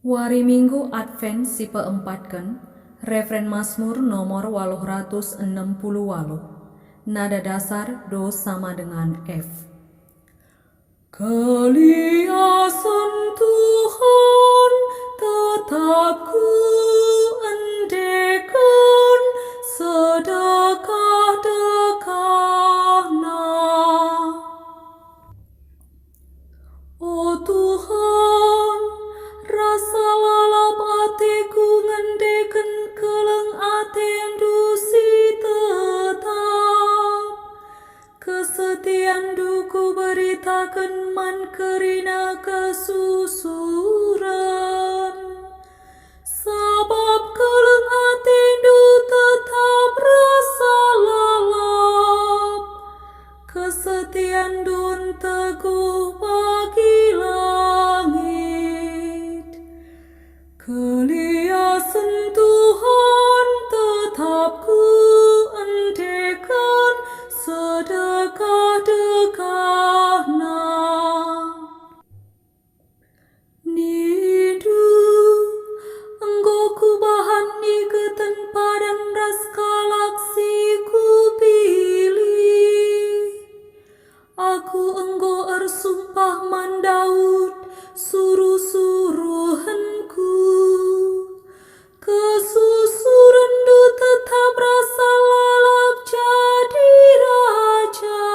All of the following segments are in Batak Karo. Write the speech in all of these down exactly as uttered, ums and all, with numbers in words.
Wari Minggu Advent si peempatken, refren Masmur nomor waluh ratus enem puluh waluh, nada dasar do sama dengan F. Keliasen Tuhan tetap kuendeken sedekah-dekahna. O Tuhan, rasa lalap ateku ngendeken keleng ateNdu si tetap. KesetianNdu kuberitaken man kerina kesusuren. Sabap keleng ateNdu tetap rasa lalap, kesetianNdu nteguh bagi langit. Keliasen Tuhan tetap kuendeken sedekah-dekahna. Nindu, enggo kubahan nigeten padan ras kalak si kupilih. Aku enggo ersumpah man Daud, suruh-suruhenku. KesusurenNdu tetap rasa lalap jadi raja,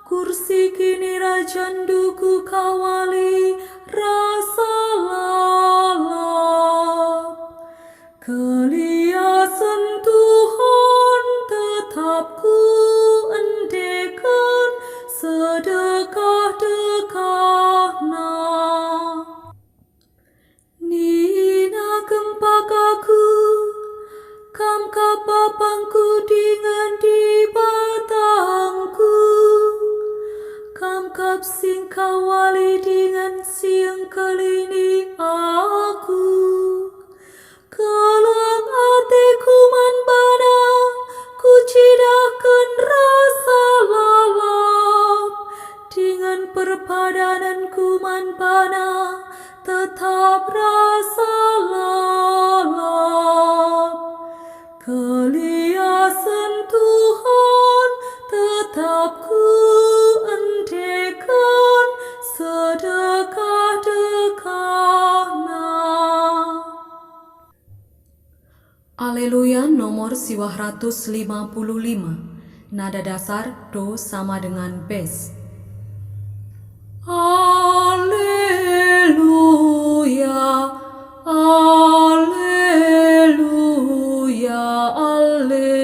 kursi kinirajanNdu kukawali rasa lalap. Keliasen Tuhan tetap kuendeken sedekah-dekahna. Nina kempak aku, Kam kap Bapangku dingen Dibatangku. Kam kap si ngkawali dingen si engkelini aku. Keleng ateku man baNa, kucidahken rasa lalap, dingen perpadanenku man baNa tetap rasa lalap. Keliasen Tuhan tetap kuendeken sedekah-dekahna. Aleluya nomor siwah ratus lima puluh lima, nada dasar do sama dengan bes. Aleluya, aleluya, aleluya.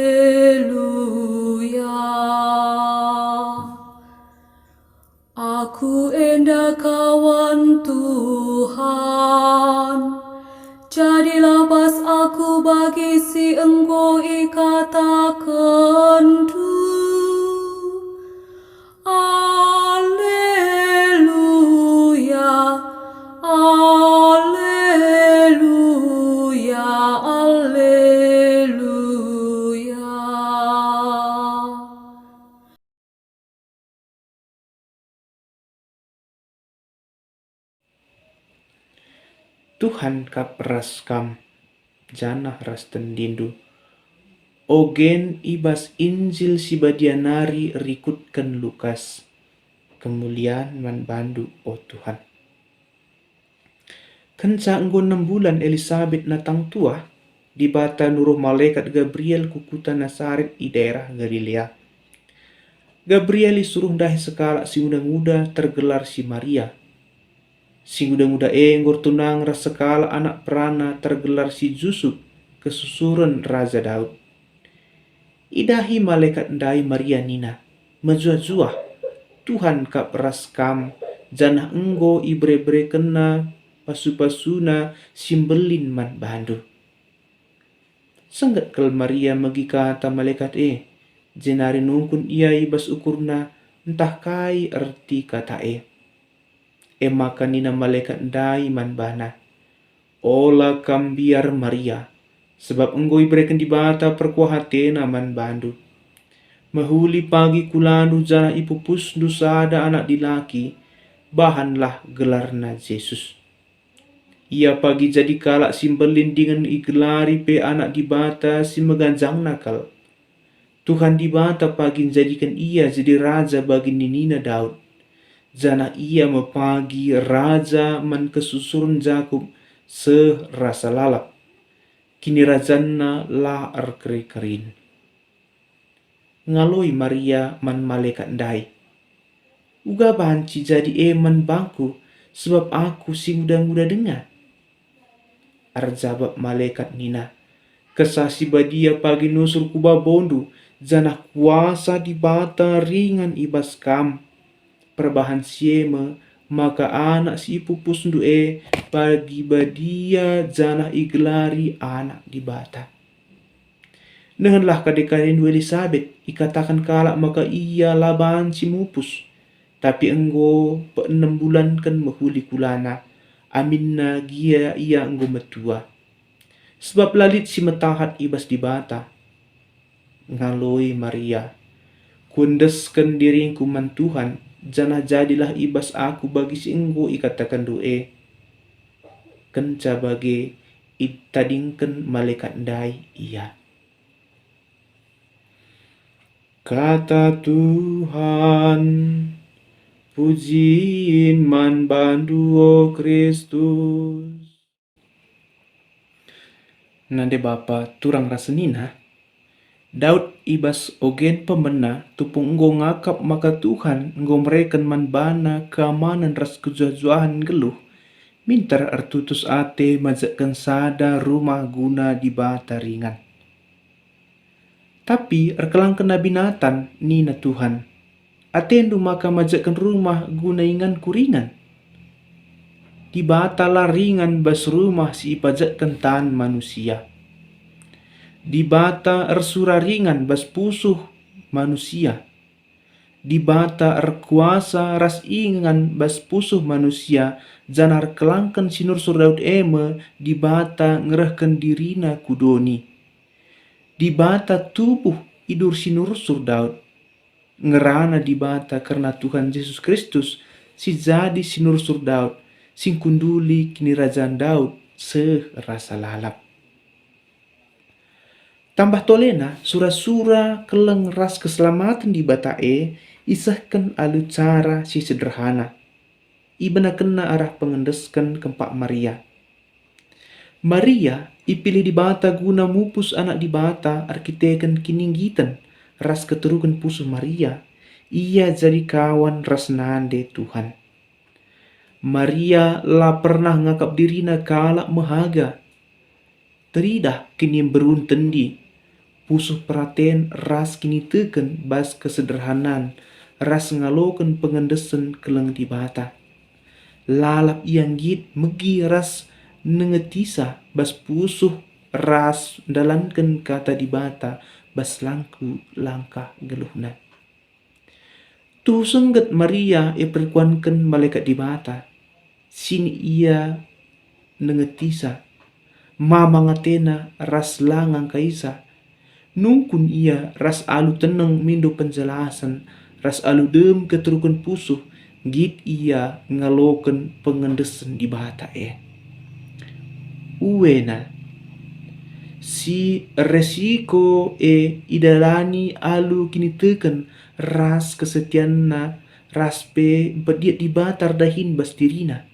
Aku enda kawan Tuhan, jadilah bas aku bagi si enggo ikatakenNdu. Aleluya, aleluya, aleluya. Tuhan kap ras kam, janah ras tendindu. Ogen i bas Injil si Badia nari rikutken Lukas. Kemulian man baNdu, o Tuhan. Kenca enggo enem bulan Elisabet natang tuah, Dibata nuruh malekat Gabriel ku kuta Nasaret i daerah Galilea. Gabriel isuruh ndahi sekalak si nguda-nguda tergelar si Maria. Si nguda-nguda e enggo ertunangen ras sekalak anak perana tergelar si Jusup, kesusuren Raja Daud. Idahi malekat ndai Maria nina, "Mejuah-juah, Tuhan kap ras kam, janah enggo ibere-berekenNa pasu-pasuNa si mbelin man bandu." Sengget kal Maria megi kata malekat e, jenari nungkun ia i bas ukurna ntah kai erti kata e. E maka nina malekat ndai man bana, "Ola kam mbiar, Maria, sabap enggo ibereken Dibata perkuah ateNa man bandu. Mehuli pagi kulandu janah ipupusndu sada anak dilaki, bahanlah gelarna Jesus." Ia pagi jadi kalak si mbelin dingen igelari pe Anak Dibata si meganjangna kal. Tuhan Dibata pagi njadiken ia jadi raja bagi ninina Daud, janah ia me pagi raja man kesusuren Jakup seh rasa lalap. Kinirajanna la erkeri-kerin. Ngaloi Maria man malekat ndai, "Uga banci jadi e man bangku, sebab aku si nguda-nguda denga?" Erjabap malekat nina, "Kesah Si Badia pagi nusur ku babondu, janah kuasa Dibata ringan i bas kam. Perbahan si e me maka anak si ipupusndu e pagi badia janah igelari Anak Dibata. Nehenlah kade-kadendu Elisabet, ikataken kalak maka ia la banci mupus, tapi enggo peenem bulanken mehuli kulana, aminna gia ia enggo metua. Sebab la lit si metahat i bas Dibata." Ngaloi Maria, "Kuendesken diringku man Tuhan, janah jadilah i bas aku bagi si enggo ikatakenndu e." Kenca bage itadingken malekat ndai ia. Kata Tuhan, pujin man bandu, o Kristus. Nande bapa turang ras senina, Daud i bas ogen pemena tupung enggo ngakap maka Tuhan enggo mereken man bana keamanen ras kejuah-juahen nggeluh, minter ertutus ate majekken sada rumah guna Dibata ringan. Tapi erkelangken Nabi Natan, nina Tuhan, "Atendu maka majekken rumah guna inganKu ringan?" Dibata la ringan bas rumah si ipajekken tan manusia. Dibata ersura ringan bas pusuh manusia. Dibata erkuasa ras ingan bas pusuh manusia, janah erkelangken si nursur Daud e me Dibata ngerehken diriNa ku doni. Dibata tubuh idur si nursur Daud. Ngerana Dibata kerna Tuhan Jesus Kristus si jadi si nursur Daud, si ngkunduli kinirajan Daud seh rasa lalap. Tambah tolena, sura-sura keleng ras keselamaten Dibata e isehken alu cara si sederhana. Ibenakenna arah pengendesken kempak Maria. Maria ipilih Dibata guna mupus Anak Dibata erkiteken kininggiten ras keteruken pusuh Maria. Ia jadi kawan ras nande Tuhan. Maria la pernah ngakap dirina kalak mehaga. Teridah kinimberun tendi, pusuh peraten ras kiniteken bas kesederhanan ras ngaloken pengendesen keleng Dibata. Lalap ia nggit megi ras nengetisa bas pusuh ras ndalanken Kata Dibata bas langku langkah geluhna. Tuhu sengget Maria iperkuanken malekat Dibata, sini ia nengetisa, mamang atena ras la ngangkaisa. Nungkun ia ras alu teneng mindo penjelasen, ras alu dem keteruken pusuh, nggit ia ngaloken pengendesen Dibata e. Uena, si resiko e idalani alu kiniteken ras kesetianna ras pe mpediat Dibata erdahin bas dirina.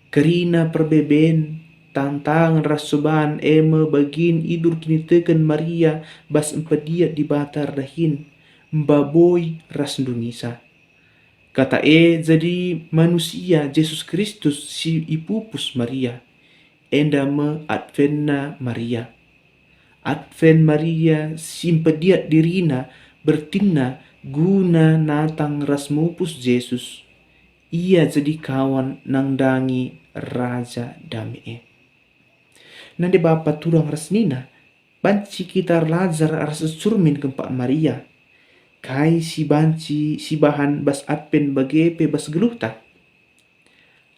Kerina perbeben, tantangen ras cobaan e me bagin idur kiniteken Maria bas mpediat Dibata erdahin, mbaboi ras ndungisa. Kata e jadi manusia Jesus Kristus si ipupus Maria. Enda me Advenna Maria. Adven Maria si mpediat dirina bertinna guna natang ras mupus Jesus. Ia jadi kawan nandangi Raja Dame e. Nande bapa turang ras nina, banci kita erlajar ras ercermin kempak Maria. Kai si banci sibahan bas Adven bage pe bas geluhta?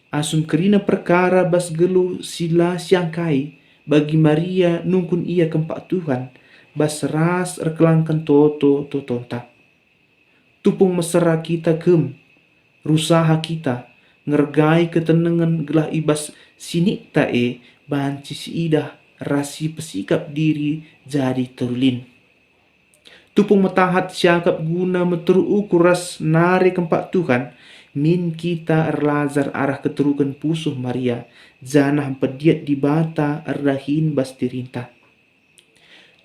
Asum kerina perkara bas geluh si la siangkai, bagi Maria nungkun ia kempak Tuhan, bas ras erkelangken toto-totonta. Tupung mesera kita kem, rusaha kita, ngergai ketenengen gelah i bas sinikta e banci siidah ras sipesikap diri jadi terulin. Tupung metahat siakap guna meteruk ukur ras nari kempak Tuhan, min kita erlajar arah keteruken pusuh Maria, janah mpediat Dibata erdahin bas dirinta.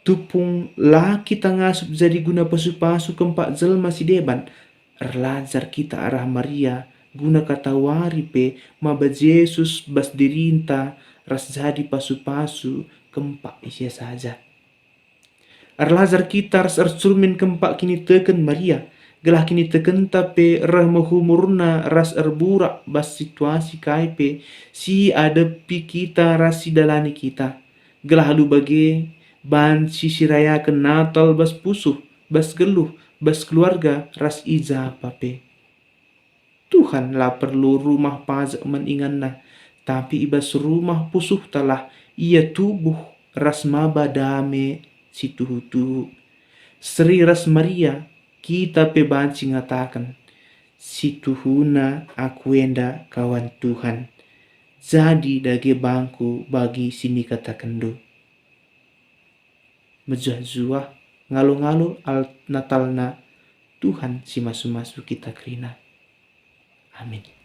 Tupung la kita ngasup jadi guna pasu-pasu kempak jelma si deban, erlajar kita arah Maria guna katawari pe maba Jesus bas dirinta ras jadi pasu-pasu kempak isia saja. Erlajar kita ras ercermin kempak kiniteken Maria, gelah kinitekenta pe reh me umurna ras erburak bas situasi kai pe si adepi kita ras si dalani kita. Gelah alu bage, banci sirayaken Natal bas pusuh, bas geluh, bas keluarga, ras i japa pe. Tuhan la perlu rumah pajak man inganNa, tapi i bas rumah pusuhtalah Ia tubuh ras maba dame si tuhu-tuhu. Seri ras Maria, kita pe banci ngataken, "Situhuna aku enda kawan Tuhan, jadi dage bangku bagi si nikatakenndu." Mejuah-juah, ngalo-ngalo al-, Natalna Tuhan si masu-masu kita kerina. Amin.